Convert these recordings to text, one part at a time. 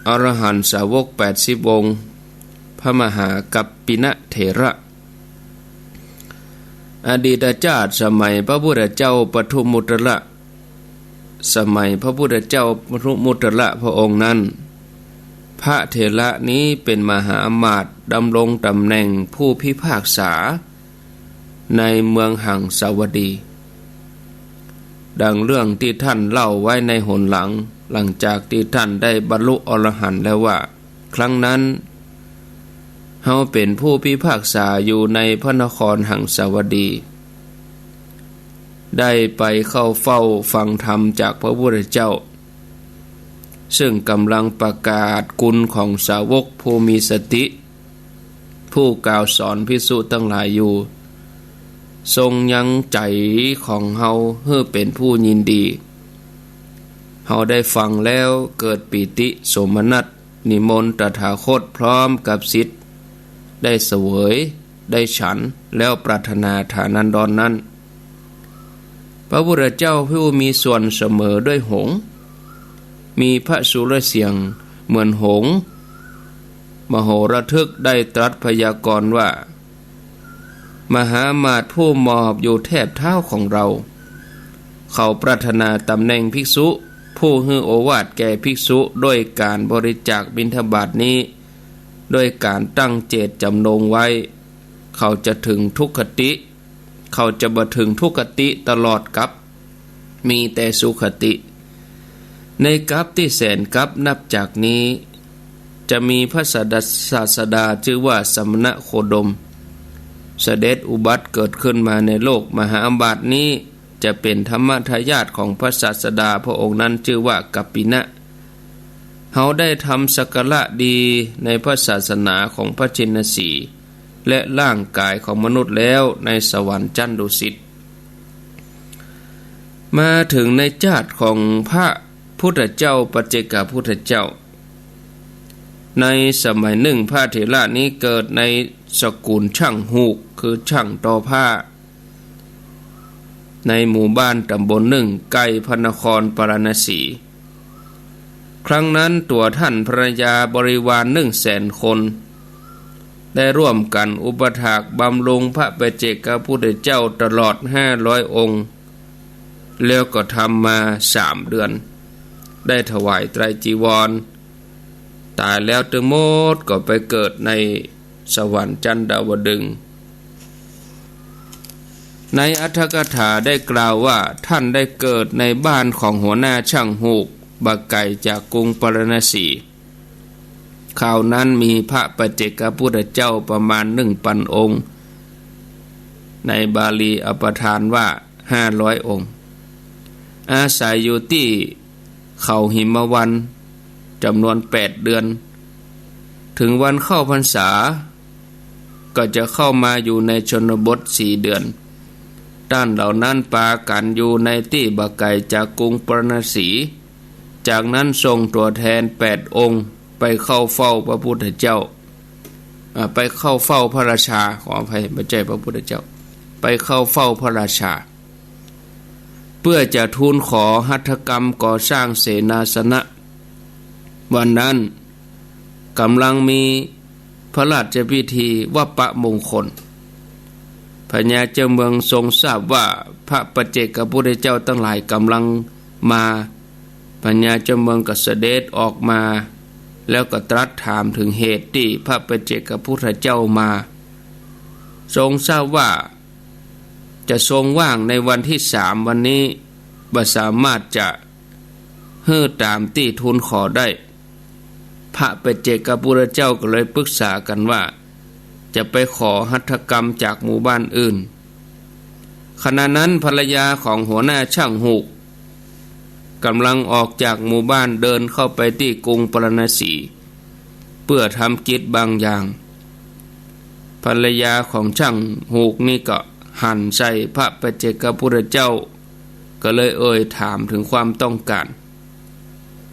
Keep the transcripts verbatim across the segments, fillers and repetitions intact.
อรหันตสาวกแปดสิบองค์ พระมหากัปปินะเถระ อดีตจาติสมัยพระพุทธเจ้าปทุมมุตตระ สมัยพระพุทธเจ้าปทุมมุตตระพระองค์นั้น พระเถระนี้เป็นมหาอำมาตย์ดำรงตำแหน่งผู้พิพากษาในเมืองหังสาวดี ดังเรื่องตี้ท่านเล่าไว้ในหนหลัง หลังจากตี้ท่านได้บรรลุอรหันต์แล้วว่า ครั้งนั้น เฮาเป็นผู้พิพากษาอยู่ในพระนครหังสาวดี ได้ไปเข้าเฝ้าฟังธรรมจากพระพุทธเจ้า ซึ่งกำลังประกาศคุณของสาวกผู้มีสติ ผู้กล่าวสอนภิกษุทั้งหลายอยู่ ทรงยังใจ๋ของเฮาหื้อเป็นผู้ยินดี เฮาได้ฟังแล้วเกิดปีติโสมนัส นิมนต์ตถาคตพร้อมกับศิษย์ ได้เสวย ได้ฉัน แล้วปรารถนาฐานันดรนั้น พระพุทธเจ้าผู้มีส่วนเสมอด้วยหงส์ มีพระสุรเสียงเหมือนหงส์ มโหระทึกได้ตรัสพยากรณ์ว่า มหาอำมาตย์ผู้หมอบอยู่แทบเท้าของเรา เขาปรารถนาตำแหน่งภิกษุ ผู้หื้อโอวาทแก่ภิกษุด้วยการบริจาคบิณฑบาตนี้ ด้วยการตั้งเจตจำนงไว้ เขาจะถึงทุกขติ เขาจะบ่ถึงทุกขติตลอดกัป มีแต่สุขติ ในกัปตี้แสนกัปนับจากนี้ จะมีพระศาสดาชื่อว่าสมณโคดม เสด็จอุบัติเกิดขึ้นมาในโลก มหาอำมาตย์นี้จะเป็นธรรมทายาทของพระศาสดาพระองค์นั้นชื่อว่ากัปปินะ เฮาได้ทำสักการะดีในพระศาสนาของพระชินสีห์ และร่างกายของมนุษย์แล้วในสวรรค์ชั้นดุสิต มาถึงในจาติของพระพุทธเจ้าปัจเจกพุทธเจ้า ในสมัยหนึ่งพระเถระนี้เกิดในสกุลช่างฮูก คือช่างทอผ้า ในหมู่บ้านตำบลหนึ่งใกล้พระนครปาราณสี ครั้งนั้นตั๋วท่านภรรยาบริวารหนึ่งแสนคน ได้ร่วมกันอุปถากบำรุงพระปัจเจกพุทธเจ้าตลอดห้าร้อยองค์ แล้วก็ทำมาสามเดือน ได้ถวายไตรจีวร ต๋ายแล้วตึงหมดก็ไปเกิดในสวรรค์ชั้นดาวดึงส์ ในอรรถกถาได้กล่าวว่าท่านได้เกิดในบ้านของหัวหน้าช่างฮูก บ่ไกลจากกรุงปาราณสี คราวนั้นมีพระปัจเจกพุทธเจ้าประมาณหนึ่งปันองค์ ในบาลีอัปทานว่าห้าร้อยองค์ อาศัยอยู่ตี้เขาหิมวันต์จำนวนแปดเดือน ถึงวันเข้าพรรษา ก็จะเข้ามาอยู่ในชนบทสี่เดือน ต้านเหล่านั้นปากั๋นอยู่ในตี้บ่ไกลจากกรุงปาราณสี จากนั้นส่งตั๋วแทนแปดองค์ไปเข้าเฝ้าพระพุทธเจ้า อ่า ไปเข้าเฝ้าพระราชา ขออภัย บ่ใจ้พระพุทธเจ้า ไปเข้าเฝ้าพระราชา เพื่อจะทูลขอหัตถกรรมก่อสร้างเสนาสนะ วันนั้นก๋ำลังมีพระราชพิธีวัปปมงคล พญาเจ้าเมืองทรงทราบว่าพระปัจเจกพุทธเจ้าตังหลายก๋ำลังมา พญาเจ้าเมืองก็เสด็จออกมา แล้วก็ตรัสถามถึงเหตุตี้พระปัจเจกพุทธเจ้ามา ทรงทราบว่าจะทรงว่างในวันที่สามวันนี้ บ่สามารถจะหื้อต๋ามตี้ทูลขอได้ พระปัจเจกพุทธเจ้าก็เลยปรึกษากั๋นว่า จะไปขอหัตถกรรมจากหมู่บ้านอื่น ขณะนั้นภรรยาของหัวหน้าช่างฮูกก๋ำลังออกจากหมู่บ้านเดินเข้าไปตี้กรุงปาราณสี เพื่อทำกิจบางอย่าง ภรรยาของช่างฮูกนี่ก็หันใส่พระปัจเจกพุทธเจ้า ก็เลยเอ่ยถามถึงความต้องการ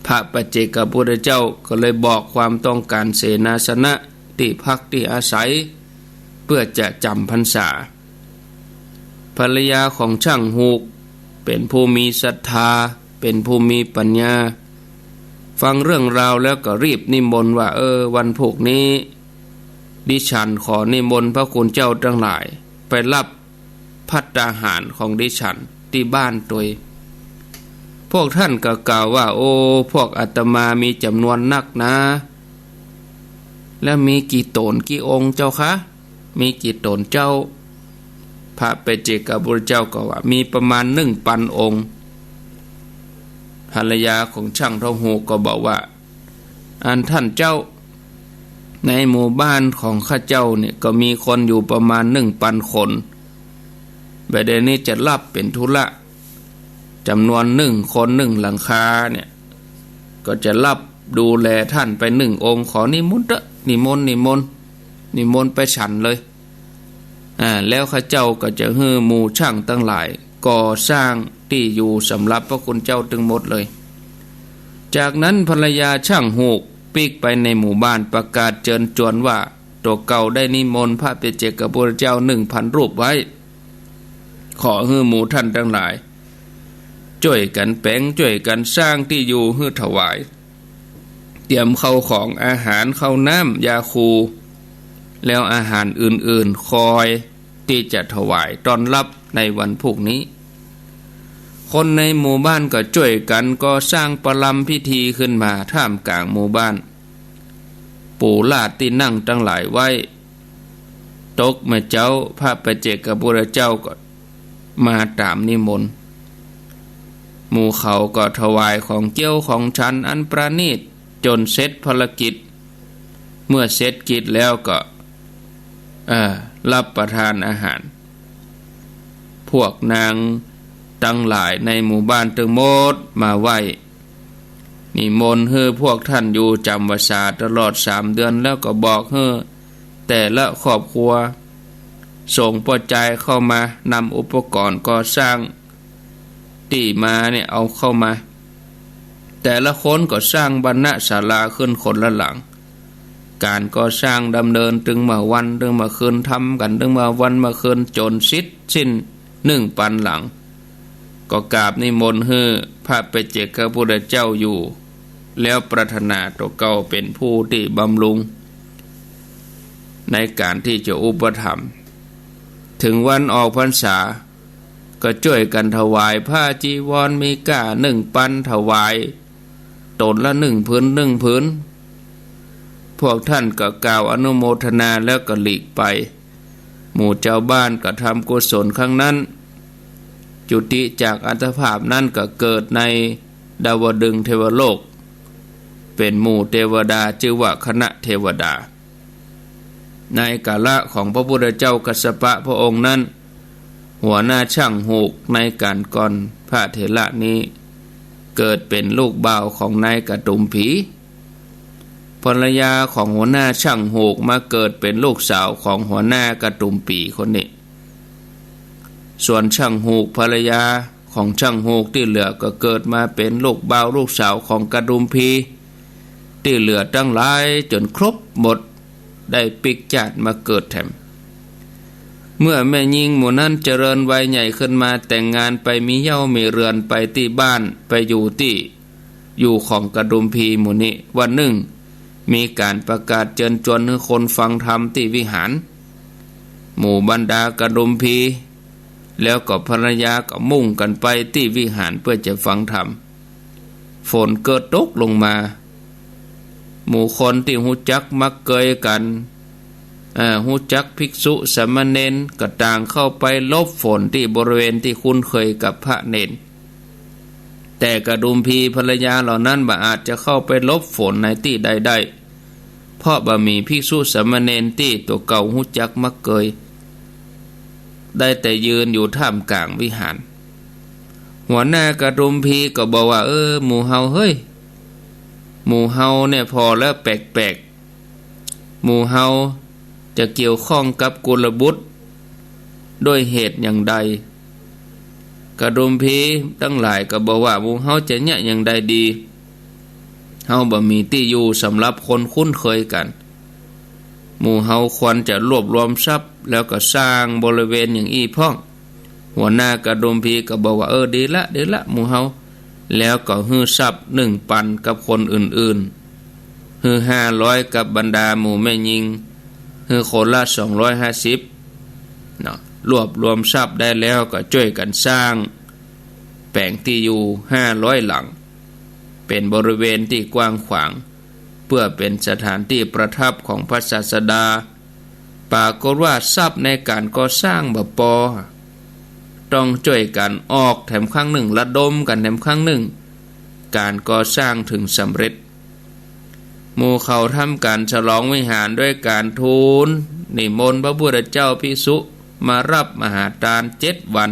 พระปัจเจกพุทธเจ้าก็เลยบอกความต้องการเสนาสนะ ตี้พักตี้อาศัย เพื่อจะจ๋ำพรรษา ภรรยาของช่างฮูกเป๋นผู้มีศรัทธา เป๋นผู้มีปัญญา ฟังเรื่องราวแล้วก็รีบนิมนต์ว่า เออ วันพูกนี้ ดิฉันขอนิมนต์พระคุณเจ้าตังหลายไปรับภัตตาหารของดิฉันตี้บ้านตวย พวกท่านก็กล่าวว่า โอ้ พวกอาตมามีจ๋ำนวนนักนะ แล้วมีกี่ต๋นกี่องค์เจ้าคะ มีกี่ต๋นเจ้า พระปัจเจกพุทธเจ้าก็ว่า มีประมาณหนึ่งปันองค์ ภรรยาของช่างเฒ่าฮูกก็บอกว่า อันท่านเจ้า ในหมู่บ้านของข้าเจ้าเนี่ยก็มีคนอยู่ประมาณหนึ่งปันคน บ่าเดี่ยวนี้จะฮับเป๋นธุระ จ๋ำนวนหนึ่งคนหนึ่งหลังคาเนี่ย ก็จะฮับดูแลท่านไปหนึ่งองค์ ขอนิมนต์เต๊อะ นิมนต์ นิมนต์ นิมนต์ไปฉันเลย อ่า แล้วข้าเจ้าก็จะหื้อหมู่ช่างตังหลายก่อสร้างตี้อยู่สำหรับพระคุณเจ้าตึงหมดเลย จากนั้นภรรยาช่างฮูกปิ๊กไปในหมู่บ้านประกาศเจิญจวนว่า ตั๋วเก่าได้นิมนต์พระปัจเจกพุทธเจ้าหนึ่งปันรูปไว้ ขอหื้อหมู่ท่านตังหลาย จ้วยกั๋นแป๋ง จ้วยกั๋นสร้างตี้อยู่หื้อถวาย เตรียมเข้าของอาหาร ข้าวน้ำ ยาคู แล้วอาหารอื่นๆ คอยตี้จะถวายต้อนฮับในวันพูกนี้ คนในหมู่บ้านก็จ้วยกั๋นก่อสร้างประลำพิธีขึ้นมาท่ามกลางหมู่บ้าน ปู๋ลาดตี้นั่งตังหลายไว้ ตกเมื่อเจ๊าพระปัจเจกพุทธเจ้าก็มาต๋ามนิมนต์ หมู่เขาก็ถวายของเคี้ยวของฉันอันประณีตจ๋นเสร็จภารกิจ เมื่อเสร็จกิจแล้วก็ เอ่อ ฮับประทานอาหาร พวกนางตังหลายในหมู่บ้านตึงหมดมาไหว้ นิมนต์หื้อพวกท่านอยู่จ๋ำพรรษาตลอดสามเดือน แล้วก็บอกหื้อแต่ละครอบครัว ส่งป้อจายเข้ามานำอุปกรณ์ก่อสร้างตี้มาเนี่ยเอาเข้ามา แต่ละคนก็สร้างบรรณศาลาขึ้นคนละหลัง ก๋านก่อสร้างดำเนินตึงเมื่อวันตึงเมื่อคืน ทำกั๋นตึงเมื่อวันเมื่อคืน จ๋นเสร็จสิ้นหนึ่งปันหลัง ก็กราบนิมนต์หื้อพระปัจเจกพุทธเจ้าอยู่ แล้วปรารถนาตั๋วเก่าเป๋นผู้ตี้บำรุง ในก๋านตี้จะอุปถัมภ์ ถึงวันออกพรรษา ก็จ้วยกั๋นถวายผ้าจีวร มีก้าหนึ่งปัน ถวายต๋นละหนึ่งผืน หนึ่งผืน พวกท่านก็กล่าวอนุโมทนาแล้วก็หลีกไป หมู่จาวบ้านก็ทำกุศลครั้งนั้น จุติจากอัตภาพนั้นก็เกิดในดาวดึงส์เทวโลก เป๋นหมู่เตวดา จื้อว่าคณะเตวดา ในกาละของพระพุทธเจ้ากัสสปะพระองค์นั้น หัวหน้าช่างฮูกในก๋านก่อนพระเถระนี้ เกิดเป๋นลูกบ่าวของนายกะดุมพี ภรรยาของหัวหน้าช่างฮูกมาเกิดเป๋นลูกสาวของหัวหน้ากะดุมพีคนนี้ ส่วนช่างฮูก ภรรยาของช่างฮูกตี้เหลือก็เกิดมาเป๋นลูกบ่าวลูกสาวของกะดุมพีตี้เหลือตังหลายจ๋นครบหมด ได้ปิ๊กจาติมาเกิดแถม เมื่อแม่ญิงหมู่นั้นเจริญวัยใหญ่ขึ้นมา แต่งงานไป มีเหย้ามีเฮือนไปตี้บ้าน ไปอยู่ตี้อยู่ของกะดุมพีหมู่นี้ วันนึ่ง มีก๋านประกาศเจิญจวนหื้อคนฟังธรรมตี้วิหาร หมู่บรรดากะดุมพี แล้วก็ภรรยาก็มุ่งกั๋นไปตี้วิหารเปื้อจะฟังธรรม ฝนก็ตกลงมา หมู่คนตี้ฮู้จักมักเกยกั๋น เอ่อ ฮู้จักภิกษุสามเณรก็ต่างเข้าไปหลบฝนตี้บริเวณตี้คุ้นเคยกับพระเณร แต่กะดุมพีภรรยาเหล่านั้นบ่อาจจะเข้าไปหลบฝนในตี้ใดได้ เพราะบ่มีภิกษุสามเณรตี้ตั๋วเก่าฮู้จักมักเกย ได้แต่ยืนอยู่ท่ามกลางวิหาร หัวหน้ากะดุมพีก็บอกว่า เออ หมู่เฮาเฮ้ย หมู่เฮาเนี่ยผ่อแล้วแปลกๆ หมู่เฮาจะเกี่ยวข้องกับกุลบุตรด้วยเหตุอย่างใด กะดุมพีตังหลายก็บอกว่า หมู่เฮาจะเยียะอย่างใดดี เฮาบ่มีตี้อยู่สำหรับคนคุ้นเคยกั๋น หมู่เฮาควรจะรวบรวมทรัพย์แล้วก็สร้างบริเวณอย่างอี้พ่อง หัวหน้ากะดุมพีก็บอกว่า เออ ดีละ ดีละ หมู่เฮา แล้วก็หื้อทรัพย์หนึ่งปันกับคนอื่นๆ หื้อห้าร้อยกับบรรดาหมู่แม่ญิง หื้อคนละสองร้อยห้าสิบเนาะ รวบรวมทรัพย์ได้แล้วก็จ้วยกั๋นสร้างแป๋งตี้อยู่ห้าร้อยหลัง เป๋นบริเวณตี้กว้างขวาง เปื้อเป๋นสถานตี้ประทับของพระศาสดา ปรากฏว่าทรัพย์ในก๋านก่อสร้างบ่ปอ ต้องจ้วยกั๋นออกแถมครั้งนึ่ง ระดมกั๋นแถมครั้งนึ่ง ก๋านก่อสร้างเถิงสำเร็จ หมู่เขาทำก๋านฉลองวิหารด้วยก๋านทูลนิมนต์พระพุทธเจ้าภิกษุมาฮับมหาตานเจ็ดวัน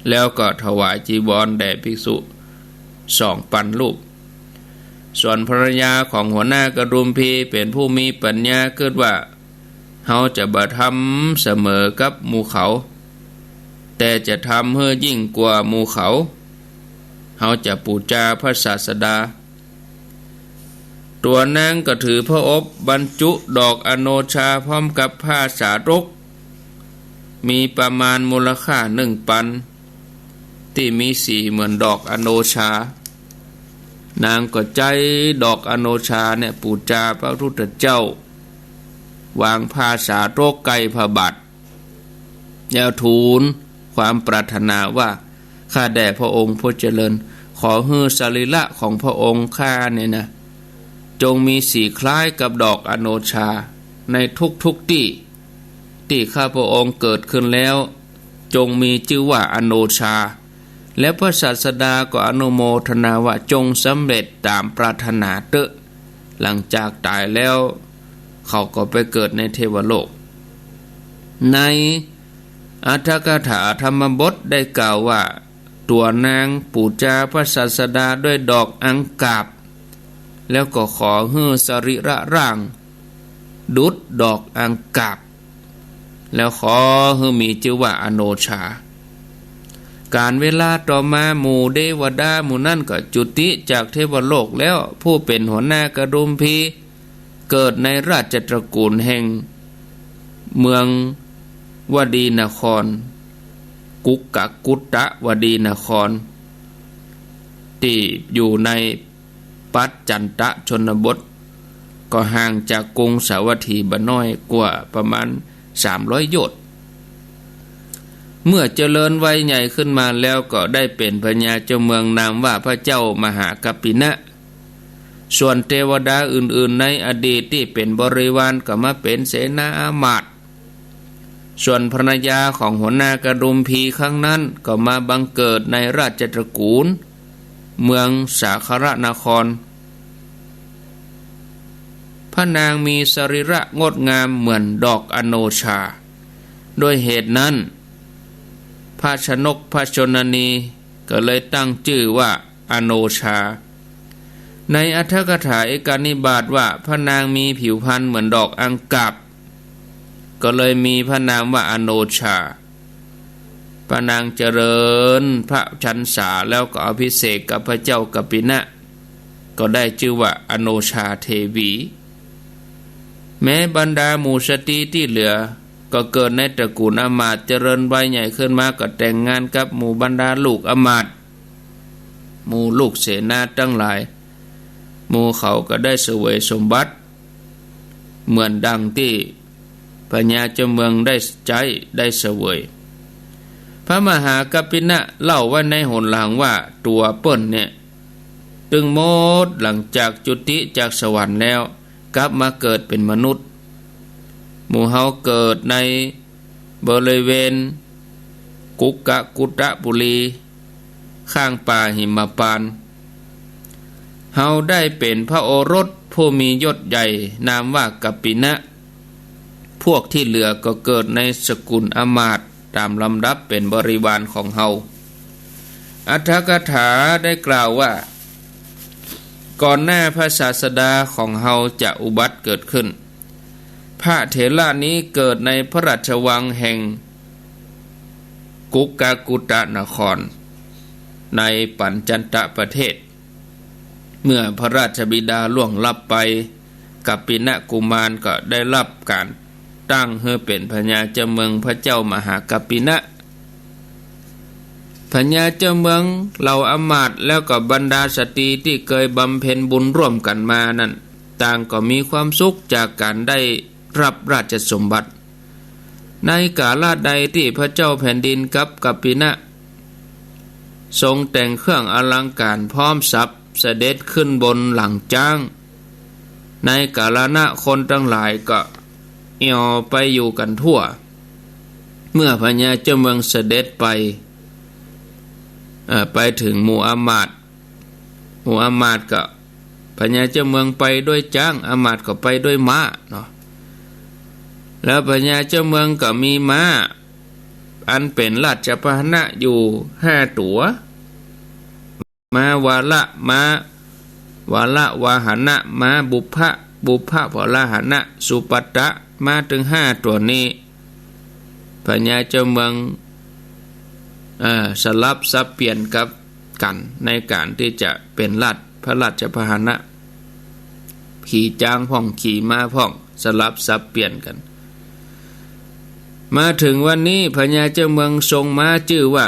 แล้วก็ถวายจีวรแด่ภิกษุสองปันรูป ส่วนภรรยาของหัวหน้ากระดุมพีเป๋นผู้มีปัญญา กึ๊ดว่า เฮาจะบ่ทำเสมอกับหมู่เขา แต่จะทำหื้อยิ่งกว่าหมู่เขา เฮาจะปู๋จาพระศาสดา ตัวนางก็ถือผอบรรจุดอกอโนชาพร้อมกับผ้าสาตรก มีประมาณมูลค่าหนึ่งปัน ตี้มีสีเหมือนดอกอโนชา นางก็ใจ๊ดอกอโนชาเนี่ยปู๋จาพระพุทธเจ้า วางผ้าสาตรกใก้พระบาท แล้วทูลความปรารถนาว่า ข้าแต่พระองค์ผู้เจริญ ขอหื้อสรีระของพระองค์ข้าเนี่ยนะ จงมีสีคล้ายกับดอกอโนชา ในทุกๆ ตี้ ตี้ข้าพระองค์เกิดขึ้นแล้ว จงมีจื้อว่าอโนชา และพระศาสดาก็อนุโมทนาว่า จงสำเร็จต๋ามปรารถนาเต๊อะ หลังจากต๋ายแล้ว เขาก็ไปเกิดในเทวโลก ในอรรถกถาธรรมบทได้กล่าวว่า ตัวนางปู๋จาพระศาสดาด้วยดอกอังกาบ แล้วก็ขอหื้อสรีระร่าง ดุจดอกอังกาบ แล้วขอหื้อมีจื้อว่าอโนชา ก๋านเวลาต่อมาหมู่เตวดาหมู่นั้นก็จุติจากเทวโลกแล้ว ผู้เป๋นหัวหน้ากระดุมพีเกิดในราชตระกูลแห่งเมืองวดีนคร กุกกะกุตตะวดีนคร ตี้อยู่ใน ปัจจันตะชนบท ก็ห่างจากกรุงสาวัตถีบ่น้อยกว่าประมาณสามร้อยโยชน์ เมื่อเจริญวัยใหญ่ขึ้นมาแล้วก็ได้เป๋นพญาเจ้าเมืองนามว่าพระเจ้ามหากัปปินะ ส่วนเตวดาอื่นๆ ในอดีตตี้เป๋นบริวารก็มาเป๋นเสนาอามาตย์ ส่วนภรรยาของหัวหน้ากระดุมพีครั้งนั้นก็มาบังเกิดในราชตระกูลเมืองสาครนคร พระนางมีสรีระงดงามเหมือนดอกอโนชา ด้วยเหตุนั้น พระชนกพระชนนีก็เลยตั้งจื้อว่าอโนชา ในอรรถกถาเอกนิบาตว่า พระนางมีผิวพรรณเหมือนดอกอังกาบ ก็เลยมีพระนามว่าอโนชา พระนางเจริญพระชัณษาแล้วก็อภิเษกกับพระเจ้ากัปปินะ ก็ได้จื้อว่าอโนชาเทวี แม้บรรดาหมู่สตรีตี้เหลือ ก็เกิดในตระกูลอามาตย์ เจริญวัยใหญ่ขึ้นมาก็แต่งงานกับหมู่บรรดาลูกอามาตย์ หมู่ลูกเสนาตังหลาย หมู่เขาก็ได้เสวยสมบัติ เหมือนดังตี้พญาเจ้าเมืองได้ใจ๊ได้เสวย พระมหากัปปินะเล่าไว้ในหนหลังว่า ตั๋วเปิ้นเนี่ย ตึงหมดหลังจากจุติจากสวรรค์แล้ว กลับมาเกิดเป๋นมนุษย์ หมู่เฮาเกิดในบริเวณกุกกะกุตตะปุรี ข้างป่าหิมพานต์ เฮาได้เป๋นพระโอรสผู้มียศใหญ่นามว่ากัปปินะ พวกตี้เหลือก็เกิดในสกุลอามาตย์ต๋ามลำดับเป๋นบริวารของเฮา อรรถกถาได้กล่าวว่า ก่อนหน้าพระศาสดาของเฮาจะอุบัติเกิดขึ้น พระเถระนี้เกิดในพระราชวังแห่งกุกกะกุตตะนคร ในปัญจันตะประเทศ เมื่อพระราชบิดาล่วงลับไป กัปปินะกุมารก็ได้ฮับก๋านตั้งหื้อเป๋นพญาเจ้าเมืองพระเจ้ามหากัปปินะ พญาเจ้าเมือง เหล่าอำมาตย์ แล้วก็บรรดาสตรีตี้เกยบำเพ็ญบุญร่วมกั๋นมานั้น ต่างก็มีความสุขจากก๋านได้ฮับราชสมบัติ ในกาละใดตี้พระเจ้าแผ่นดินกัปปะกิณณะ ทรงแต่งเครื่องอลังก๋ารพร้อมสับ เสด็จขึ้นบนหลังจ๊าง ในกาละนั้นคนตังหลายก็แอ่วไปอยู่กั๋นทั่ว เมื่อพญาเจ้าเมืองเสด็จไป เอ่อ ไปเถิงหมู่อำมาตย์ หมู่อำมาตย์ก็ พญาเจ้าเมืองไปด้วยจ๊าง อำมาตย์ก็ไปด้วยม้าเนาะ แล้วพญาเจ้าเมืองก็มีม้า อันเป๋นราชพาหนะอยู่ห้าตั๋ว ม้าวาละ ม้า วาละวาหนะ ม้าบุพพะ บุพพะวาละหนะ สุปัตตะ ม้าตึงห้าตั๋วนี้ พญาเจ้าเมือง เอ่อ สลับสับเปลี่ยนกับกั๋น ในก๋านตี้จะเป๋นราช พระราชพาหนะ ขี่จ๊างพ่อง ขี่ม้าพ่อง สลับสับเปลี่ยนกั๋น มาเถิงวันนี้ พญาเจ้าเมืองทรงม้าจื้อว่า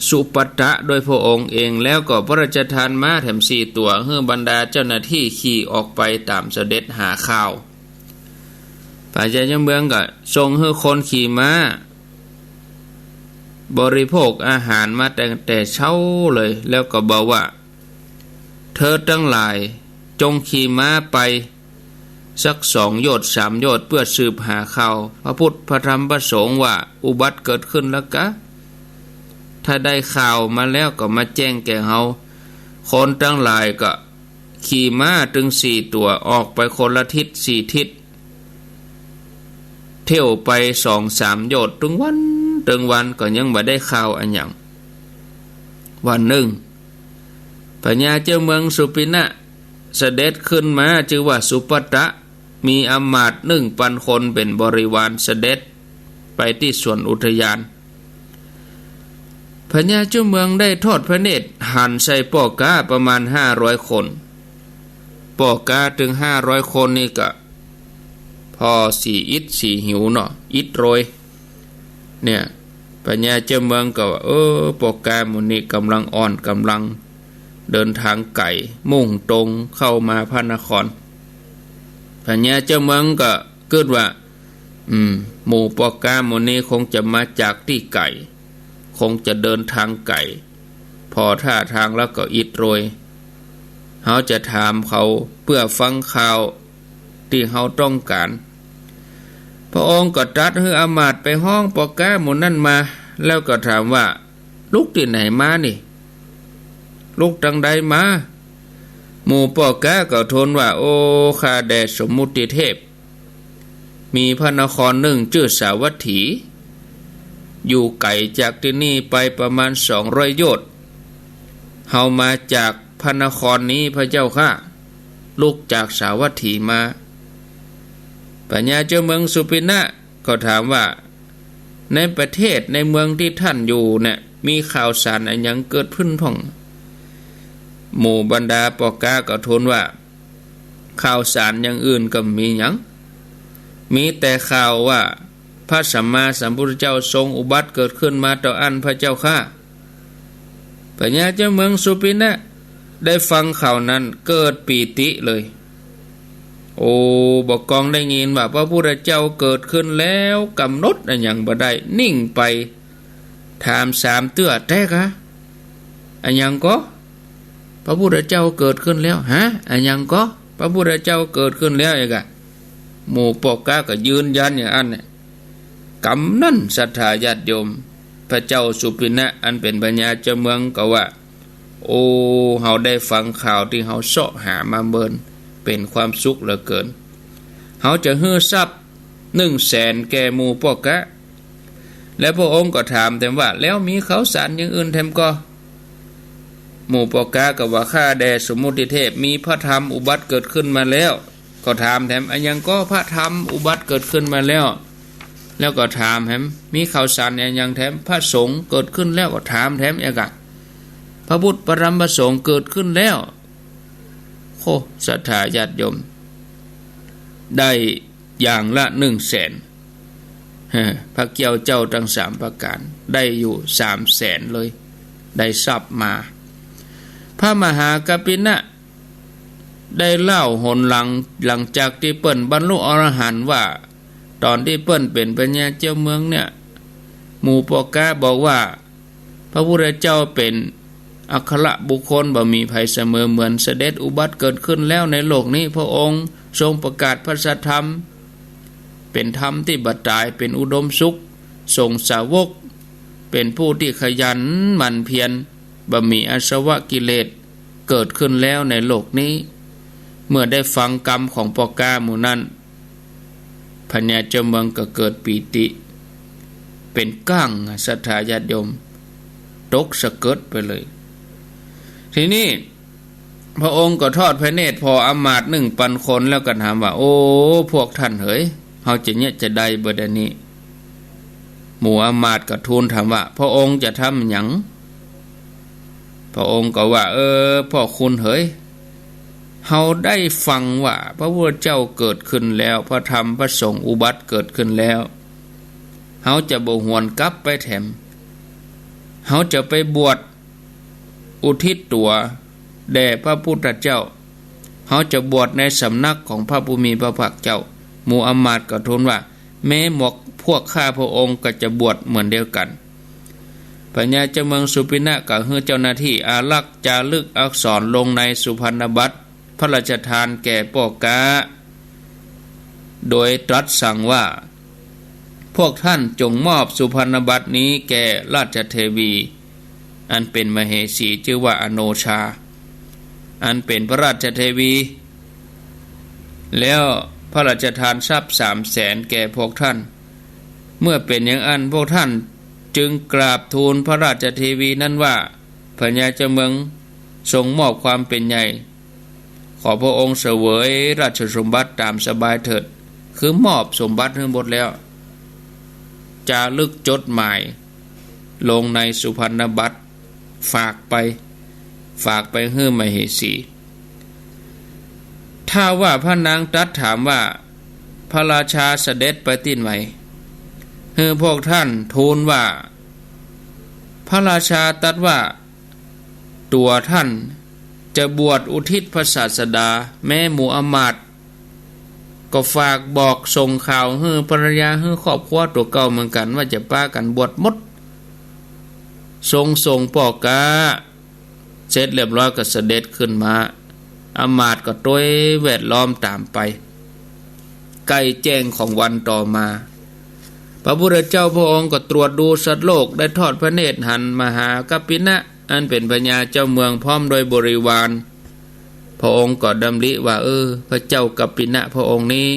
สุปัตตะโดยพระองค์เอง แล้วก็พระราชทานม้าแถมสี่ตั๋ว หื้อบรรดาเจ้าหน้าตี้ขี่ออกไปต๋ามเสด็จหาข่าว พญาเจ้าเมืองก็ทรงหื้อคนขี่ม้า บริโภคอาหารมาตั้งแต่เช้าเลย แล้วก็บอกว่า เธอตังหลายจงขี่ม้าไปสักสองโยชน์สามโยชน์ เปื้อสืบหาข่าวพระพุทธพระธรรมพระสงฆ์ว่าอุบัติเกิดขึ้นแล้วกา ถ้าได้ข่าวมาแล้วก็มาแจ้งแก่เฮา คนตังหลายก็ ขี่ม้าตึงสี่ตั๋วออกไปคนละทิศสี่ทิศ เที่ยวไปสองสามโยชน์ตึงวันตึงวันก็ยังบ่ได้ข่าวอะหยัง วันนึ่ง พญาเจ้าเมืองสุปิณะเสด็จขึ้นมาจื้อว่าสุปัตตะ มีอำมาตย์นึ่งปันคนเป๋นบริวารเสด็จไปตี้สวนอุทยาน พญาเจ้าเมืองได้ทอดพระเนตรหันใส่ป้อก๊าประมาณห้าร้อยคน ป้อก๊าตึงห้าร้อยคนนี่ก็ ผ่อสี่อิฏสี่หิวเนาะ อิฏโรย เนี่ย พญาเจ้าเมืองก็ว่า เออ ป้อก๊าหมู่นี้ก๋ำลังอ่อน ก๋ำลังเดินตางไก๋ มุ่งตรงเข้ามาพระนคร พญาเจ้าเมืองก็กึ๊ดว่า อืม หมู่ป้อก๊าหมู่นี้คงจะมาจากตี้ไก๋ คงจะเดินตางไก๋ ผ่อท่าตางแล้วก็อิดโรย เฮาจะถามเขาเปื้อฟังข่าวตี้เฮาต้องก๋าน พระองค์ก็ตรัสหื้ออำมาตย์ไปฮ้องป้อก๊าหมู่นั้นมา แล้วก็ถามว่า ลุกตี้ไหนมานี่ ลุกตางใดมา หมู่ป้อก๊าก็ทูลว่า โอ้ ข้าแด่สมมุติเทพ มีพระนครนึ่งจื้อสาวัตถี อยู่ไก๋จากตี้นี่ไปประมาณสองร้อยโยชน์ เฮามาจากพระนครนี้พระเจ้าข้า ลุกจากสาวัตถีมา พญาเจ้าเมืองสุปิณะก็ถามว่า ในประเทศในเมืองตี้ท่านอยู่เนี่ย มีข่าวสารอะหยังเกิดขึ้นพ่อง หมู่บรรดาป้อก๊าก็ทูลว่า ข่าวสารอย่างอื่นก็บ่มีหยัง มีแต่ข่าวว่าพระสัมมาสัมพุทธเจ้าทรงอุบัติเกิดขึ้นมาเต้าอั้นพระเจ้าข้า พญาเจ้าเมืองสุปิณะได้ฟังข่าวนั้นเกิดปีติเลย โอ้ บ่ากองได้ยินว่าพระพุทธเจ้าเกิดขึ้นแล้ว ก๋ำหนดอะหยังบ่ได้ นิ่งไป ถามสามเตื้อ แต๊กา อะหยังก็ พระพุทธเจ้าเกิดขึ้นแล้ว ฮะ อะหยังก็ พระพุทธเจ้าเกิดขึ้นแล้ว อีกา หมู่ป้อก๊าก็ยืนยันอย่างอั้นเนี่ย กำนั้นศรัทธาญาติโยม พระเจ้าสุปิณะอันเป๋นพญาเจ้าเมืองก็ว่า โอ้ เฮาได้ฟังข่าวตี้เฮาเซาะหามาเมิน เป๋นความสุขเหลือเกิน เฮาจะหื้อทรัพย์นึ่งแสนแก่หมู่ป้อก๊า แล้วพระองค์ก็ถามแถมว่า แล้วมีข่าวสารอย่างอื่นแถมก็ หมู่ป้อก๊าก็ว่า ข้าแด่สมมุติเทพ มีพระธรรมอุบัติเกิดขึ้นมาแล้ว ก็ถามแถม อะหยังก็ พระธรรมอุบัติเกิดขึ้นมาแล้ว แล้วก็ถามแถม มีข่าวสารอะหยังแถม พระสงฆ์เกิดขึ้นแล้ว ก็ถามแถม อีกา พระพุทธพระธรรมพระสงฆ์เกิดขึ้นแล้ว โอ้ ศรัทธาญาติโยม ได้อย่างละนึ่งแสน ฮะ พระเกี้ยวเจ้าตังสามประก๋าน ได้อยู่สามแสนเลย ได้ทราบมา พระมหากัปปินะได้เล่าหนหลัง หลังจากตี้เปิ้นบรรลุอรหันต์ว่า ต๋อนตี้เปิ้นเป๋นพญาเจ้าเมืองเนี่ย หมู่ป้อก๊าบอกว่า พระพุทธเจ้าเป๋นอัครบุคคลบ่มีใผเสมอเหมือน เสด็จอุบัติเกิดขึ้นแล้วในโลกนี้ พระองค์ทรงประกาศพระสัทธรรม เป๋นธรรมตี้บ่ต๋าย เป๋นอุดมสุข ส่งสาวก เป๋นผู้ตี้ขยันหมั่นเพียร บ่มีอาสวะกิเลสเกิดขึ้นแล้วในโลกนี้ เมื่อได้ฟังกำของป้อก๊าหมู่นั้น พญาเจ้าเมืองก็เกิดปีติ เป๋นก้าง ศรัทธาญาติโยม ตกสะเกิดไปเลย ทีนี้ พระองค์ก็ทอดพระเนตรผ่ออำมาตย์นึ่งปันคน แล้วก็ถามว่า โอ้ พวกท่านเหย เฮาจะเยียะจะใดบ่ดะนี้ หมู่อำมาตย์ก็ทูลถามว่า พระองค์จะทำหยัง พระองค์ก็ว่า เออ พ่อคุณเหย เฮาได้ฟังว่าพระพุทธเจ้าเกิดขึ้นแล้ว พระธรรมพระสงฆ์อุบัติเกิดขึ้นแล้ว เฮาจะบ่หวนกลับไปแถม เฮาจะไปบวช อุทิศตั๋วแด่พระพุทธเจ้า เฮาจะบวชในสำนักของพระผู้มีพระภาคเจ้า หมู่อำมาตย์ก็ทูลว่า แม้หมวกพวกข้าพระองค์ก็จะบวชเหมือนเดียวกั๋น พญาเจ้าเมืองสุปิณะก็หื้อเจ้าหน้าตี้อารักษ์จารึกอักษรลงในสุพรรณบัตร พระราชทานแก่ป้อก๊า โดยตรัสสั่งว่า พวกท่านจงมอบสุพรรณบัตรนี้แก่ราชเทวี อันเป๋นมเหสี จื้อว่าอโนชา อันเป๋นพระราชเทวี แล้วพระราชทานทรัพย์สามแสนแก่พวกท่าน เมื่อเป๋นอย่างอั้น พวกท่านจึงกราบทูลพระราชเทวีนั้นว่า พญาเจ้าเมืองทรงมอบความเป๋นใหญ่ ขอพระองค์เสวยราชสมบัติต๋ามสบายเถิด คือมอบสมบัติหื้อหมดแล้ว จารึกจดหมายลงในสุพรรณบัตร ฝากไป ฝากไปหื้อมเหสี ถ้าว่าพระนางตรัสถามว่า พระราชาเสด็จไปตี้ไหน หื้อพวกท่านทูลว่า พระราชาตรัสว่า ตั๋วท่านจะบวชอุทิศพระศาสดา แม้หมู่อำมาตย์ก็ฝากบอกส่งข่าวหื้อภรรยา หื้อครอบครัวตั๋วเก่าเหมือนกั๋น ว่าจะปากั๋นบวชหมด ทรงส่งป้อก๊าเสร็จเรียบร้อยก็เสด็จขึ้นมา อำมาตย์ก็ตวยแวดล้อมต๋ามไป ใก้แจ้งของวันต่อมา พระพุทธเจ้าพระองค์ก็ตรวจดูสัตว์โลก ได้ทอดพระเนตรหันมหากัปปินะ อันเป๋นพญาเจ้าเมืองพร้อมด้วยบริวาร พระองค์ก็ดำริว่า เออ พระเจ้ากัปปินะพระองค์นี้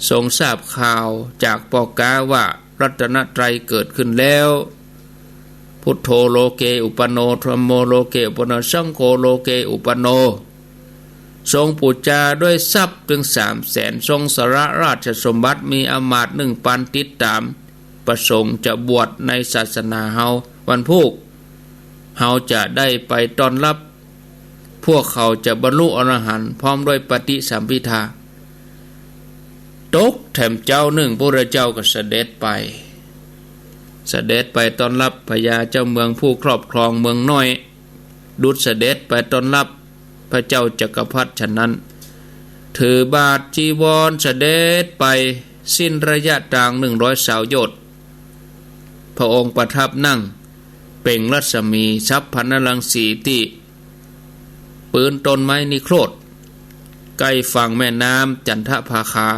ทรงทราบข่าวจากป้อก๊าว่ารัตนตรัยเกิดขึ้นแล้ว พุทโธโลเกอุปปันโน ธัมโมโลเกอุปปันโน สังโฆโลเกอุปปันโน ทรงปู๋จาด้วยทรัพย์เถิงสามแสน ทรงสละราชสมบัติ มีอำมาตย์นึ่งปันติดต๋าม ประสงค์จะบวชในศาสนาเฮา วันพูก เฮาจะได้ไปต้อนรับ พวกเขาจะบรรลุอรหันต์พร้อมด้วยปฏิสัมภิทา ตกแถมเจ๊านึ่ง พระพุทธเจ้าก็เสด็จไป เสด็จไปต้อนรับพญาเจ้าเมืองผู้ครอบครองเมืองน้อย ดุจเสด็จไปต้อนรับพระเจ้าจักรพรรดิฉะนั้น ถือบาตรจีวรเสด็จไป สิ้นระยะตางหนึ่งร้อยซาวโยชน์ พระองค์ประทับนั่ง เปล่งรัศมีสัพพนรังสีตี้ปื๊นต้นไม้นิโครธ ใก้ฝั่งแม่น้ำจันทภาคา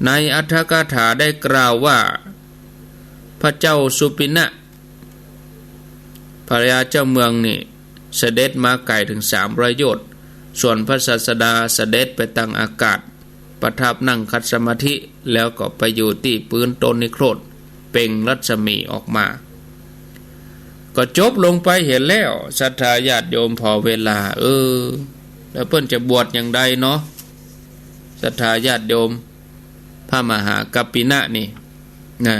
ในอัฏฐกถาได้กล่าวว่า พระเจ้าสุปิณะ พญาเจ้าเมืองนี่ เสด็จมาไก๋เถิงสามร้อยโยชน์ ส่วนพระศาสดาเสด็จไปตังอากาศ ประทับนั่งขัดสมาธิ แล้วก็ไปอยู่ตี้ปื๊นต้นนิโครธ เปล่งรัศมีออกมา ก็จบลงไปเหียแล้ว ศรัทธาญาติโยม ผ่อเวลา เออ แล้วเปิ้นจะบวชอย่างใดเนาะ ศรัทธาญาติโยม พระมหากัปปินะนี่นะ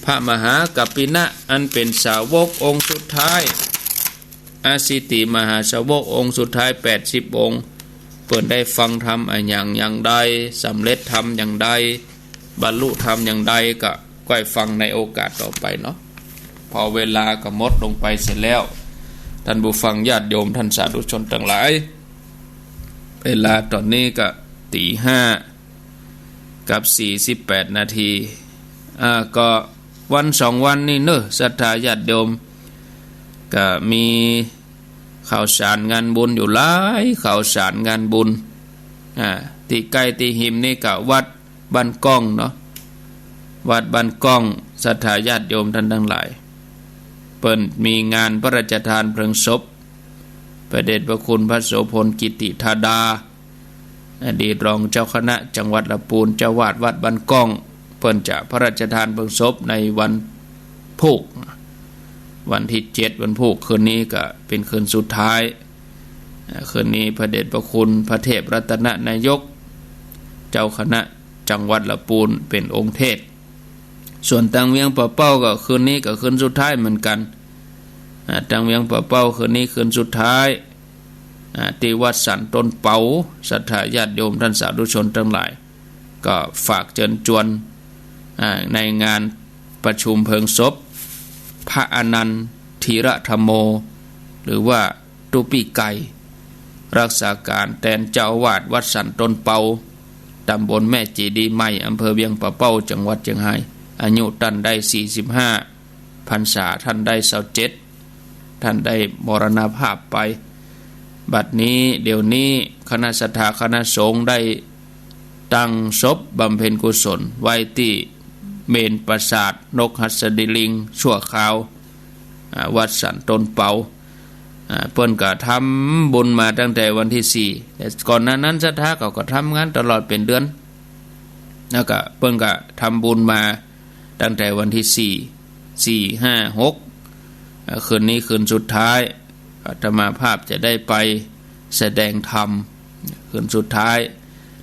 พระมหากัปปินะอันเป๋นสาวกองค์สุดท้าย อสิติมหาสาวกองค์สุดท้ายแปดสิบองค์ เปิ้นได้ฟังธรรมอะหยังอย่างใด สำเร็จธรรมอย่างใด บรรลุธรรมอย่างใด ก็ก้อยฟังในโอกาสต่อไปเนาะ เพราะเวลาก็หมดลงไปเสียแล้ว ท่านผู้ฟังญาติโยมท่านสาธุชนตังหลาย เวลาต๋อนนี้ก็ตี๋ห้ากับสี่สิบแปดนาที อ่า ก็วันสองวันนี้เนาะ ศรัทธาญาติโยม ก็มีข่าวสารงานบุญอยู่หลายข่าวสารงานบุญ อ่า ตี้ใก้ตี้ฮิมนี่ก็วัดบ้านก้องเนาะ วัดบ้านก้อง ศรัทธาญาติโยมท่านตังหลาย เปิ้นมีงานพระราชทานเพลิงศพ พระเดชพระคุณพระโสภณ กิติธาดา อดีตรองเจ้าคณะจังหวัดละปูน เจ้าวาดวัดบ้านก้อง เปิ้นจะพระราชทานเพลิงศพในวันพูก วันตี้เจ็ด วันพูก คืนนี้ก็เป๋นคืนสุดท้าย อ่า คืนนี้พระเดชพระคุณพระเทพรัตนนายก เจ้าคณะจังหวัดละปูนเป๋นองค์เทศน์ ส่วนตางเวียงป่าเป้าก็คืนนี้ก็คืนสุดท้ายเหมือนกั๋น อ่า ตางเวียงป่าเป้าคืนนี้คืนสุดท้าย อ่า ตี้วัดสันต้นเปา ศรัทธาญาติโยมท่านสาธุชนตังหลาย ก็ฝากเจิญจวน อ่า ในงานประชุมเพลิงศพ พระอนันต์ ธีระธัมโม หรือว่าตุ๊ปี้ไก่ รักษาก๋านแตนเจ้าอาวาสวัดสันต้นเปา ตำบลแม่เจดีย์ใหม่ อำเภอเวียงป่าเป้า จังหวัดเจียงฮาย อายุต้านได้สี่สิบห้า พรรษา ต้านได้ซาวเจ็ด ต้านได้มรณภาพไป บัดนี้เดี๋ยวนี้คณะศรัทธาคณะสงฆ์ได้ตั้งศพบำเพ็ญกุศลไว้ตี้เมรุปราสาทนกหัสดีลิงชั่วคราว อ่า วัดสันต้นเปา อ่า เปิ้นก็ทำบุญมาตั้งแต่วันตี้สี่ แต่ก่อนหน้านั้นศรัทธาเขาก็ทำงานตลอดเป๋นเดือน แล้วก็เปิ้นก็ทำบุญมาตั้งแต่วันตี้สี่ สี่ ห้า หก อ่า คืนนี้คืนสุดท้าย อาตมาภาพจะได้ไปแสดงธรรมคืนสุดท้าย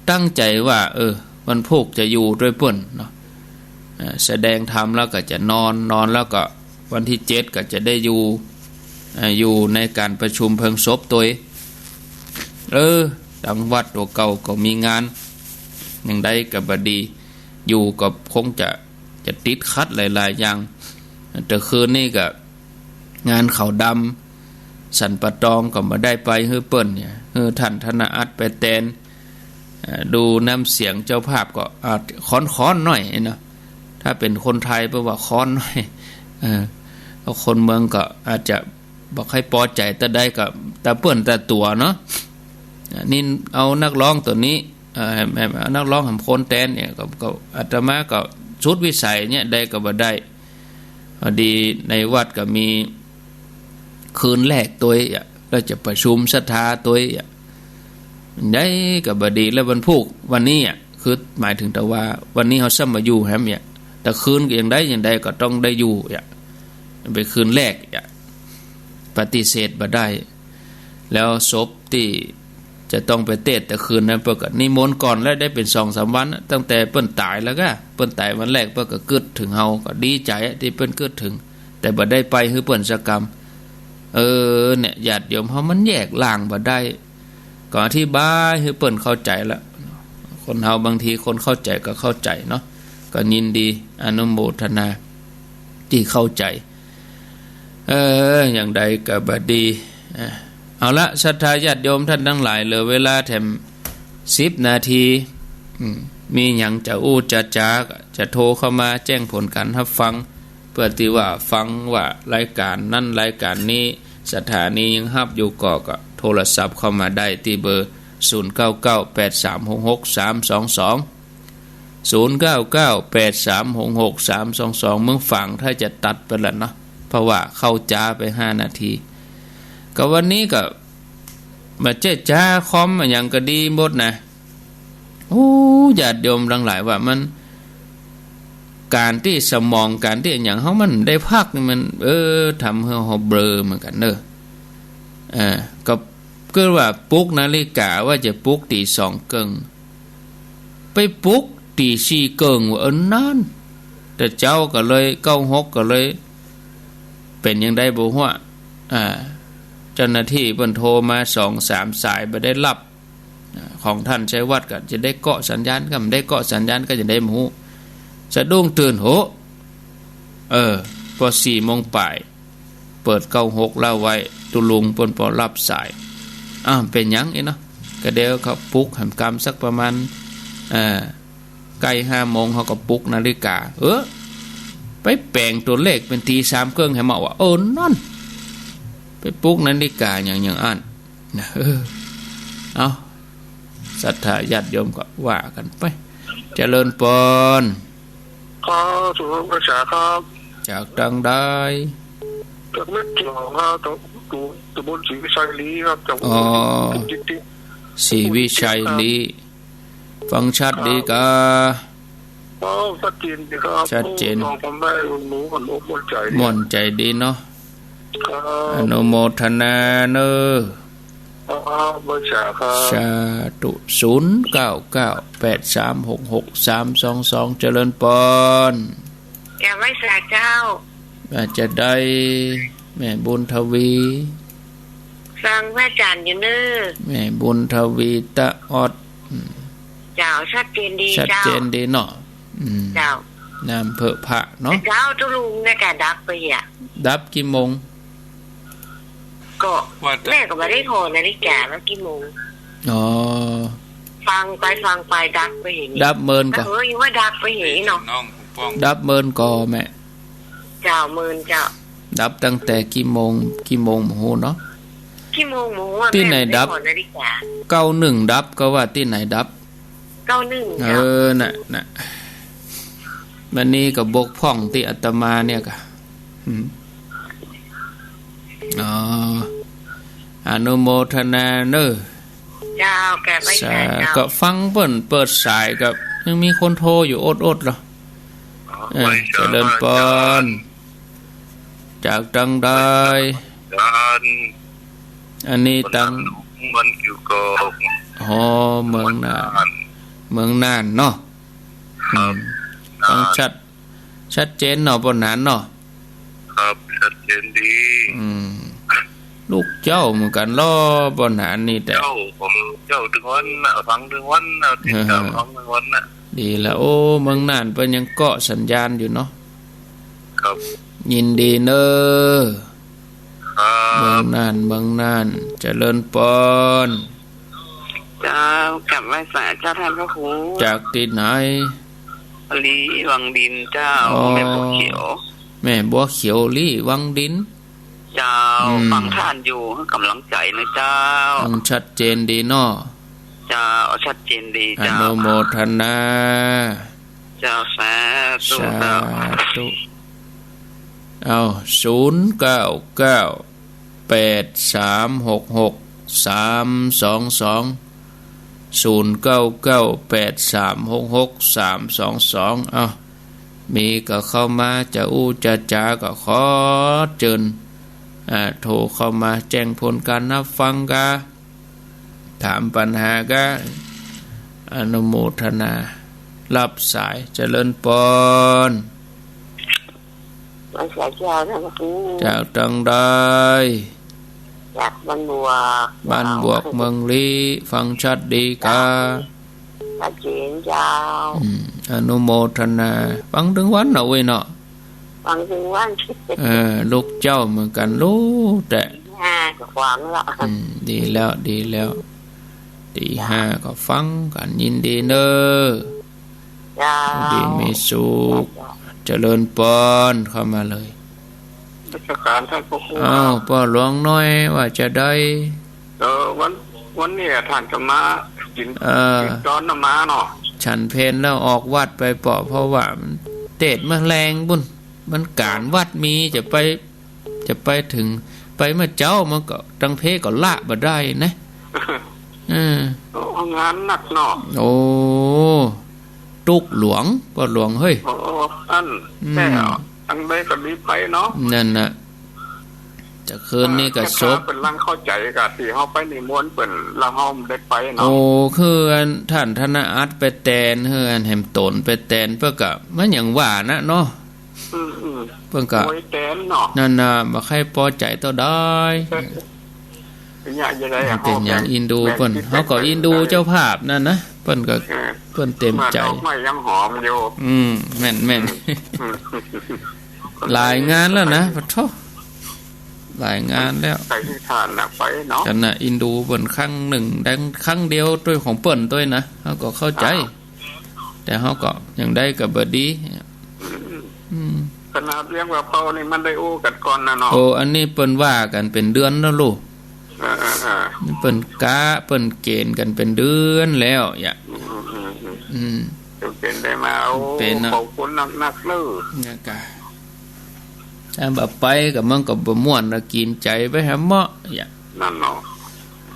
ตั้งใจ๋ว่า เออ วันพูกจะอยู่ตวยเปิ้นเนาะ อ่า แสดงธรรมแล้วก็จะนอน นอนแล้วก็วันตี้เจ็ดก็จะได้อยู่ อ่า อยู่ในก๋านประชุมเพลิงศพตวย เออ ตางวัดตั๋วเก่าก็มีงาน อย่างใดก็บ่ดี อยู่ก็คงจะ จะติดขัดหลายๆ อย่าง แต่คืนนี้ก็งานขาวดำสันป่าตองก็บ่ได้ไปหื้อเปิ้นเนี่ย หื้อต้านธนาอัตไปแตน เอ่อ ดูน้ำเสียงเจ้าภาพก็อาจจะค้อนๆ หน่อยเนาะ ถ้าเป๋นคนไทยเปิ้นว่าค้อนหน่อย เออ เพราะคนเมืองก็อาจจะบ่ใค่ปอใจ๋ตาใดก็ตาเปิ้นตาตั๋วเนาะ อ่า นี่เอานักร้องตั๋วนี้ เอ่อ แหม แหม เอานักร้องแหมคนแตนเนี่ย ก็ ก็อาตมาก็สุดวิสัยเนี่ย ได้ก็บ่ได้ พอดีในวัดก็มีคืนแรกตวยอะ แล้วจะประชุมศรัทธาตวยอะ ได้ก็บ่ดี แล้ววันพูกวันนี้อะ คือหมายถึงแต่ว่าวันนี้เฮาซ้ำบ่อยู่แหมเนี่ย แต่คืนก็อย่างใดอย่างใดก็ต้องได้อยู่อะ เป๋นคืนแรกอะ ปฏิเสธบ่ได้ แล้วศพตี้จะต้องไปเตสน์แต่คืนนั้น เปิ้นก็นิมนต์ก่อนแล้วได้เป๋นสองสามวันน่ะ ตั้งแต่เปิ้นต๋ายแล้วก็ เปิ้นต๋ายวันแรกเปิ้นก็กึ๊ดเถิงเฮา ก็ดีใจ๋ตี้เปิ้นกึ๊ดเถิง แต่บ่ได้ไปหื้อเปิ้นสักกำ เออ เนี่ย ญาติโยมเฮามันแยกล่างบ่ได้ ก็อธิบายหื้อเปิ้นเข้าใจ๋ละ คนเฮาบางทีคนเข้าใจ๋ก็เข้าใจ๋เนาะ ก็ยินดีอนุโมทนาตี้เข้าใจ๋ เออ อย่างใดก็บ่ดี อ่ะ เอาละ ศรัทธาญาติโยมท่านตังหลาย เหลือเวลาแถมสิบนาที อืม มีหยังจะอู้จะจ๋า จะโทรเข้ามาแจ้งผลก๋านฮับฟัง เปื้อตี้ว่าฟังว่ารายก๋านนั้นรายก๋านนี้ สถานียังฮับอยู่ก็ ก็โทรศัพท์เข้ามาได้ตี้เบอร์ ศูนย์เก้าเก้า แปดสามหกหก สามสองสอง ศูนย์เก้าเก้า แปดสามหกหก สามสองสอง เมืองฝางถ้าจะตัดไปละเนาะ เพราะว่าเข้าจ๊าไปห้านาที ก็วันนี้ก็บ่ใจ้จ๊า คอมอะหยังก็ดีหมดนะ โอ้ ญาติโยมตังหลายว่ามัน ก๋านตี้สมอง ก๋านตี้อะหยังเฮามันได้พักนี่มัน เออ ทำหื้อเฮาเบลอเหมือนกั๋นเนาะ เออ ก็ ก็ว่าปลุกนาฬิกาว่าจะปลุกตี๋สองเกิ่ง ไปปลุกตี๋สี่เกิ่ง ว่า เออ นั้น แต่เจ๊าก็เลย เก้าหก ก็เลย เป๋นอย่างใดบ่ฮู้ อ่า เจ้าหน้าตี้เปิ้นโทรมาสองสามสายบ่ได้ฮับ อ่า ของต้านชัยวัฒน์ก็จะได้เกาะสัญญาณ ก็บ่ได้เกาะสัญญาณ ก็จะได้บ่ฮู้ สะดุ้งตื่น โห เออ ปอสี่โมงป๋าย เปิดเก้าหกเล่าไว้ ตุ๊ลุงเปิ้นปอฮับสาย อ้าว เป๋นหยังอี้เนาะ ก็เดี๋ยวเขาปลุกแหมกำสักประมาณ เอ่อ ใก้ห้าโมง เขาก็ปลุกนาฬิกา เออ ไปแป๋งตั๋วเลขเป๋นตีสามเกิ่งแหมว่า เออ นั่น ไปปลุกนาฬิกาหยังอย่างอั้น เออ เอา ศรัทธาญาติโยมก็ว่ากั๋นไป เจริญปอน ครับ สุขภาพรักษาครับ จากตางใด จากแม่จ๋อครับ ตำ ตำบลศรีวิชัยลี้ครับ จาก อ๋อ อุบลราชธานี ศรีวิชัยลี้ ฟังชัดดีก่า อ๋อ ชัดเจนดีครับ ชัดเจน โอ้ ฟังผมได้ หนูก็ม่วนใจ๋ดี ม่วนใจ๋ดีเนาะ ครับ อนุโมทนาเน้อ ครับ ไหว้สาครับ สาธุ ศูนย์เก้าเก้า แปดสามหกหก สามสองสอง เจริญปอน กราบไหว้สาเจ้า ว่าจะใด แม่บุญทวี ฟังพระอาจ๋ารย์อยู่เน้อ แม่บุญทวี ตะออด อืม เจ้า ชัดเจนดี ชัดเจนดีเนาะ เจ้า อืม เจ้า น้ำเผอะผะเนาะ เจ้า ตุ๊ลุงเนี่ยก็ดับไปเหีย ดับกี่โมง ก็ ว่าแต่ แม่ก็บ่ได้ถอนาฬิกาว่ากี่โมง อ๋อ ฟังไปฟังไปดับไปเหีย ดับเมินก่อ เออ ยังว่าดับไปเหียเนาะ น้องปกป้อง ดับเมินก่อแม่ เจ้า เมินเจ้า ดับตั้งแต่กี่โมง กี่โมงบ่ฮู้เนาะ กี่โมงบ่ฮู้อะ ตี้ไหนดับ แม่บ่ได้ถอนาฬิกา เก้าหนึ่งดับ ก็ว่าตี้ไหนดับ เก้าหนึ่ง เออ น่ะ น่ะ มันนี่ก็บกพร่องตี้อาตมาเนี่ยก่า อืม อ๋อ อนุโมทนาเน้อ เจ้า กราบไหว้สาเจ้า สา ก็ฟังเปิ้นเปิดสายก็ยังมีคนโทรอยู่อดๆ เหรอ อ๋อ เออ ไหว้สา เจริญปอน จากตางใด อันนี้ตาง เมืองกิ่วกอก อ๋อ เมืองน่าน เมืองน่านเนาะ ครับ อืม น่าน ฟังชัด ชัดเจนเนาะ ป้อหนานเนาะ ครับ ชัดเจนดี อืม ลูกเจ้าเหมือนกั๋นลอ ป้อหนานนี่แต่ เจ้า ผม เจ้าตึงวันน่ะ ฟังตึงวันน่ะ ติดต๋ามฟังตึงวันน่ะ ดีละ โอ้ เมืองน่านเปิ้นยังเกาะสัญญาณอยู่เนาะ ครับ ยินดีเน้อ ครับ เมืองน่าน เมืองน่าน เจริญปอน เจ้า กราบไหว้สาเจ้าต้านพระครู จากตี้ไหน ลี้วังดินเจ้า อ๋อ แม่บัวเขียว แม่บัวเขียวลี้วังดิน เจ้า อืม ฟังต้านอยู่ หื้อก๋ำลังใจ๋นะเจ้า ฟังชัดเจนดีเนาะ เจ้า ชัดเจนดีเจ้า อนุโมทนา เจ้า สาธุ สาธุ เจ้า เอา ศูนย์เก้าเก้า แปดสามหกหก สามสองสอง ศูนย์เก้าเก้า แปดสามหกหก สามสองสอง เอา มีก็เข้ามาจะอู้จะจาก็ขอเจิญ อ่า โทรเข้ามาแจ้งผลก๋านฮับฟังกา ถามปัญหากา อนุโมทนา ฮับสาย เจริญปอน ไหว้สาเจ้าต้านพระครู จากตางใด จากบ้านบวก บ้านบวก เจ้า เมืองลี้ ฟังชัดดีกา ชัดเจนเจ้า อืม อนุโมทนา ฟังตึงวันเนาะเว้ยเนาะ ฟังตึงวัน เออ ลูกเจ้าเหมือนกั๋น ลูกแต่ ตีห้าก็ฟังละ อืม ดีแล้ว ดีแล้ว ตีห้าก็ฟังกั๋น ยินดีเน้อ เจ้า ดีมีสุข เจ้า เจริญปอน เข้ามาเลย นมัสก๋านต้านพระครู อ้าว ป้อหลวงน้อยว่าจะใด เออ วัน วันนี้ต้านจะมากิ๋น เออ กิ๋นตอนนำมาเนาะ ฉันเพลแล้วออกวัดไปเปาะ เพราะว่ามันเตศเมื่อแลงปุ้น มันก๋านวัดมี จะไป จะไปเถิง ไปเมื่อเจ๊ามันก็ ตังเพก็ละบ่ได้นะ เออ โอ้ งานหนักเนาะ โอ้ ตุ๊กข์หลวง ป้อหลวงเฮ้ย โอ้ อั้น อืม แต่ตังใดก็ดีไปเนาะ นั่นน่ะ แต่คืนนี้ก็ศพ เปิ้นลังเข้าใจ๋กาตี้เฮาไปนิมนต์เปิ้น แล้วเฮาบ่ได้ไปเนาะ โอ้ คืออันต้านธนอัตไปแตน คืออันแหมต๋นไปแตน เปิ้นก็ มันอย่างว่านะเนาะ อืม อืม เปิ้นก็ โอยแตนเนาะ นั่นน่ะ บ่ใค่ปอใจ๋เต้าใด เนี่ยจะได้ มันเป๋นอย่าง เฮาก็ อินดูเปิ้น เฮาก็อินดูเจ้าภาพนั่นนะ เปิ้นก็ เออ เปิ้นเต็มใจ๋ มาดอกไม้ยังหอมอยู่ อืม แม่น แม่น อืม หลายงานแล้วนะ ปะโถ หลายงานแล้ว ไปหื้อต้านน่ะไปเนาะ ขนาดอินดูเปิ้นครั้งนึ่ง ได้ครั้งเดียวตวยของเปิ้นตวยนะ เฮาก็เข้าใจ๋ อ้าว แต่เฮาก็ยังได้ก็บ่ดี อืม อืม ขนาดเรื่องว่าเป่านี่มันได้อู้กั๋นก่อนน่ะเนาะ โอ้ อันนี้เปิ้นว่ากั๋นเป๋นเดือนแล้วลูก เออ เออ เออ เปิ้นกะ เปิ้นเก๋ณฑ์กั๋นเป๋นเดือนแล้ว ยะ อืม อืม อืม อืม จะเป๋นได้มา โอ้ เป๋นน่ะ ขอบคุณนักๆ เน้อ เนี่ยกะ ถ้าบ่ไปก็มันก็บ่ม่วนละ กรีดใจ๋ไปหาเหมาะ ยะ นั่นเนาะ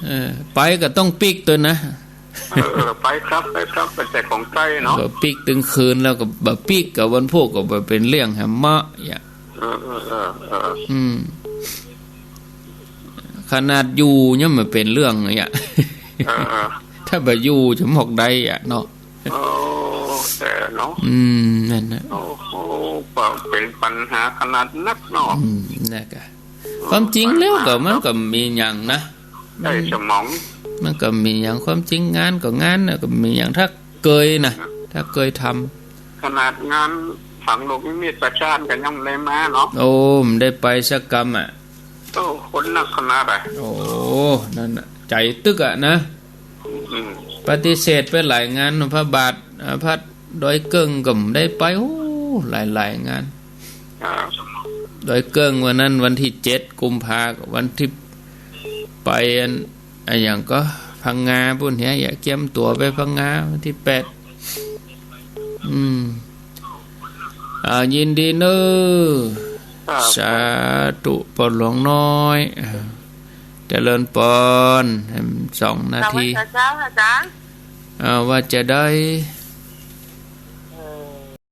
เออ ไปก็ต้องปิ๊กตวยนะ เออ เออ ไปครับ ไปครับ ไปแต่ของใก้เนาะ บ่ปิ๊กตึงคืนแล้วก็บ่ปิ๊ก ก็วันพูกก็บ่เป๋นเรื่องหาเหมาะ ยะ เออ เออ เออ เออ อืม ขนาดอยู่ยังบ่เป๋นเรื่องเลยอะ เออ เออ ถ้าบ่อยู่จะหมอกใดอะเนาะ โอ้ แต่เนาะ อืม นั่นนะ โอ้โห เป๋นปัญหาขนาดนักเนาะ อืม นั่นกะ ความจริงแล้วก็มันก็บ่มีหยังนะ ใจ้สมอง มันก็บ่มีหยัง ความจริงงานก็งานนะ ก็บ่มีหยัง ถ้าเกยนะ ถ้าเกยทำ ขนาดงานฝังลูกนิมิตประชาญก็ยังบ่ได้มาเนาะ โอ้ บ่ได้ไปสักกำอะ โอ้ คนนักขนาดอะ โอ้ นั่นน่ะ ใจ๋ตึกอะนะ อืม ปฏิเสธไปหลายงาน พระบาท อ่า พระดอยเกิ่งก็บ่ได้ไป โอ้ หลายๆ งาน อ่า ดอยเกิ่งวันนั้นวันตี้เจ็ดกุมภา วันตี้ไปอัน อะหยังก็ พังงาปู้นเหีย เกียมตั๋วไปพังงาวันตี้แปด อืม อ่า ยินดีเน้อ ครับ สาธุ ป้อหลวงน้อย อ่า เจริญปอน แหม สองนาที สวัสดีเจ้า อาจ๋ารย์ อ่า ว่าจะใด